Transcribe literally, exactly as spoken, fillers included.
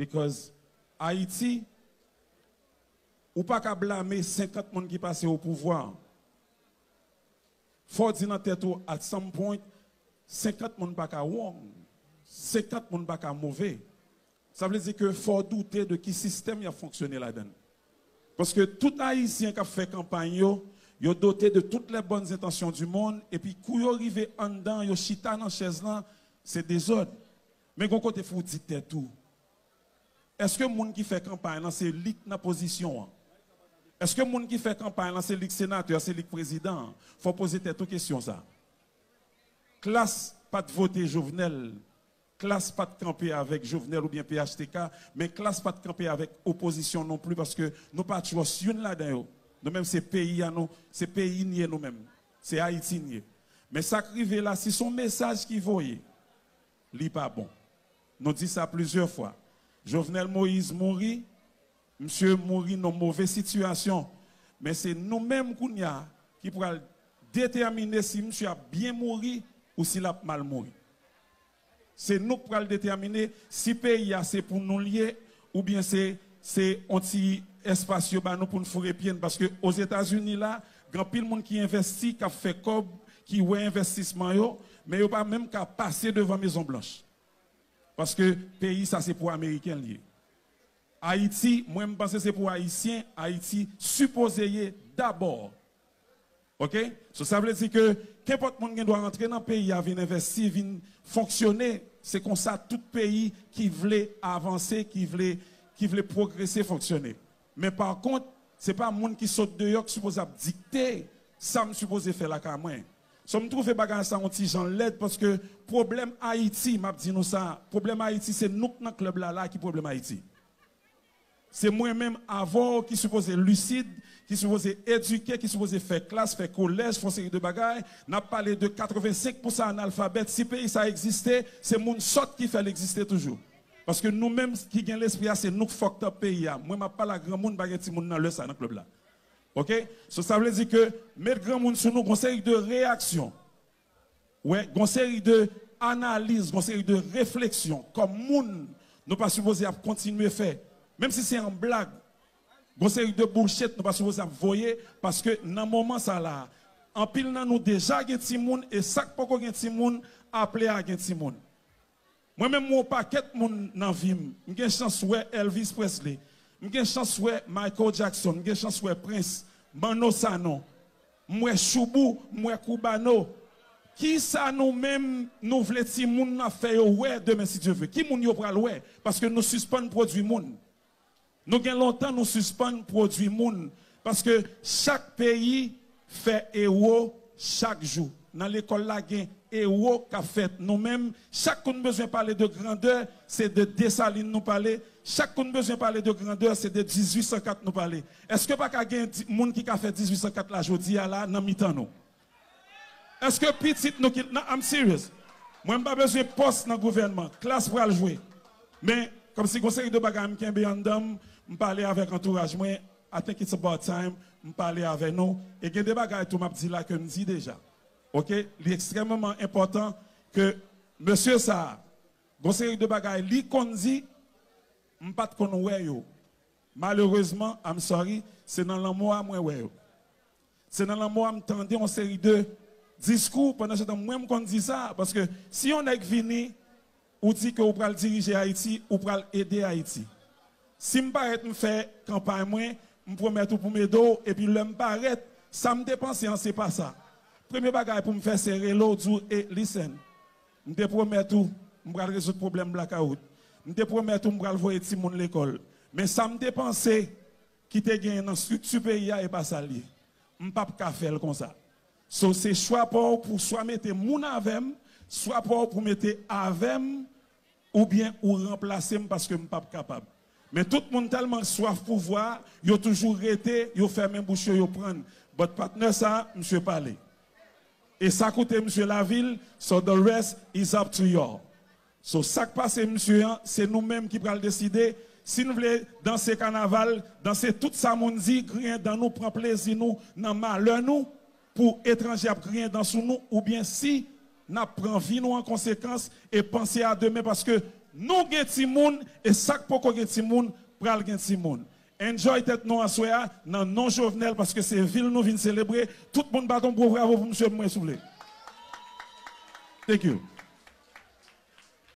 Because Ayiti, ou pa ka blame senkant moun ki pase o pouvwa. Fò w di nan tèt ou, at some point, senkant moun pa ka wrong, senkant moun pa ka move. Sa vle di ke fò w doute de ki sistèm y ap fonksyone ladan l. Paske tout Ayisyen k ap fè kanpay yo, yo dote de toutes les bonnes intentions du monde, epi kou yo rive anndan, yo chita nan chèz lan, se dezòd. Men gon kote fò w di tèt ou, èske moun ki fè kanpay lan se li k nan pozisyon an? Èske moun ki fè kanpay lan se li k senatè, se li k prezidan an? Fò w poze tèt ou kesyon sa. Klas pa t vote Jovenel, Klas pa t kanpe avèk Jovenel oubyen P H T K, men Klas pa t kanpe avèk opozisyon non pli, paske nou pa trust youn ladan yo. Nou menm se peyi a nou, se peyi n ye nou menm. Se Ayiti n ye. Men sa k rive la, si se yon mesaj ki voye, li pa bon. Nou di sa plizyè fwa. Jovenel Moïse mouri, misye mouri nan move sitiyasyon. Men se nou menm kounye a ki pral detèmine si misye ap byen mouri ou si l ap mal mouri. Se nou k pral detèmine si peyi a se pou nou l ye, oubyen se, se yon ti espas yo ba nou pou n foure pye n. Paske Ozetazini la, gen anpil moun ki envèsti, k ap fè kòb, ki wè envèstisman yo, men yo pa menm ka pase devan Mezon Blanch. Paske peyi sa se pou Ameriken l ye. Ayiti, mwen m panse se pou Ayisyen Ayiti sipoze ye dabò. Oke? So, sa vle di ke kenpòt moun gen dwa rantre nan peyi a, vin envèsti, vin fonksyone. Se konsa tout peyi ki vle avanse, ki vle, ki vle pwogrese fonksyone. Men pa kont, se pa moun ki sot deyò ki sipoze ap dikte sa m sipoze fè lakay mwen. So, m twouve bagay sa yon ti jan lèd, paske pwoblèm Ayiti, m ap di nou sa, pwoblèm Ayiti se nou k nan klèb la la ki pwoblèm Ayiti. Se mwen menm avè w ki sipoze lisid, ki sipoze edike, ki sipoze fè klas, fè kolèj, fè yon seri de bagay. N ap pale de katrevensenk pousan analfabèt. Si peyi sa egziste, se moun sòt ki fè l egziste toujou. Paske nou menm ki gen lespri a, se nou k fucked up peyi a. Mwen, m ap pale ak granmoun, pa gen timoun nan lè sa nan klèb la. Oke? So, sa vle di ke met granmoun sou nou, gon seri de reyaksyon. Wè, gon seri de analiz, gon seri de refleksyon. Kòm moun, nou pa sipoze ap kontinye fè. Menm si se an blag, gon seri de bullshit nou pa sipoze ap voye, paske nan moman sa la, anpil nan nou deja gen timoun, e sa k poko gen timoun, aple a gen timoun. Mwen menm, m wè yon pakèt moun nan vi m. M gen chans wè Elvis Presley. M gen chans wè Michael Jackson. M gen chans wè Prince, Manno Sanon. M wè Choubou, m wè Koubano. Kisa nou menm nou vle timoun n ap fè yo wè demen, si Dye vle? Ki moun yo pral wè? Paske nou sispann pwodui moun. Nou gen lontan nou sispann pwodui moun, paske chak peyi fè ewo chak jou. Nan lekòl la, gen ewo k ap fèt. Nou menm, chak kou n bezwen pale de grandè, se de Desalin nou pale. Chak kou n bezwen pale de grandè, se de dizuit san kat nou pale. Èske pa ka gen di- moun ki ka fè dizuit san kat la jodi a la nan mitan nou? Èske pitit nou ki, non, I'm serious. Mwen, m pa bezwen pòs nan gouvènman. Klas pral jwe. Men, kòmsi gon seri de bagay m kenbe anndan m, m pale avèk antouraj mwen, I think it's about time m pale avè nou. E gen de bagay tou m ap di la ke m di deja. Oke? Li ekstrèmeman enpòtan ke mesye sa a, gon seri de bagay li konn di, m pa t konn wè yo. Malerezman, I'm sorry, se nan lanmò a mwen wè yo. Se nan lanmò a m tande yon seri de diskou, pandan se tan mwen m konn di sa, paske si yon nèg vini, ou di ke ou pral dirije Ayiti, ou pral ede Ayiti. Si m parèt m fè kanpay mwen, m pwomèt ou pou m ede w, epi lè m parèt, sa m te panse an se pa sa. Premye bagay pou m fè se rele w, di w, e, listen, m te pwomèt ou m pral rezoud pwoblèm blakawout. M te pwomèt ou m pral voye timoun lekòl. Men sa m te panse ki te genyen nan estrikti peyi a, e pa sa l ye. M p ap ka fè l konsa. So, se chwa pa w pou swa mete moun avè m, swa pa w pou mete avè m, oubyen ou ranplase m paske m p ap kapab. Men tout moun tèlman swaf pouvwa, yo toujou rete, yo fèmen bouch yo, yo prann. But patnè sa, misye pale. E sa koute misye lavil, so the rest is up to y'all. So, sa k pase misye an, se nou menm ki pral deside. Si n vle danse kanaval, danse tout sa moun di, griyen dan nou, pran plezi nou nan malè nou, pou etranje ap griyen dan sou nou, oubyen si n ap pran vi nou an konsekans e panse a demen, paske Nou gen timoun, e sa k poko gen timoun pral gen timoun. Enjoy tèt nou aswè a nan non Jovenel, paske se vil nou vin selebre. Tout moun bat yon gwo bravo pou misye pou mwen, souple. Thank you.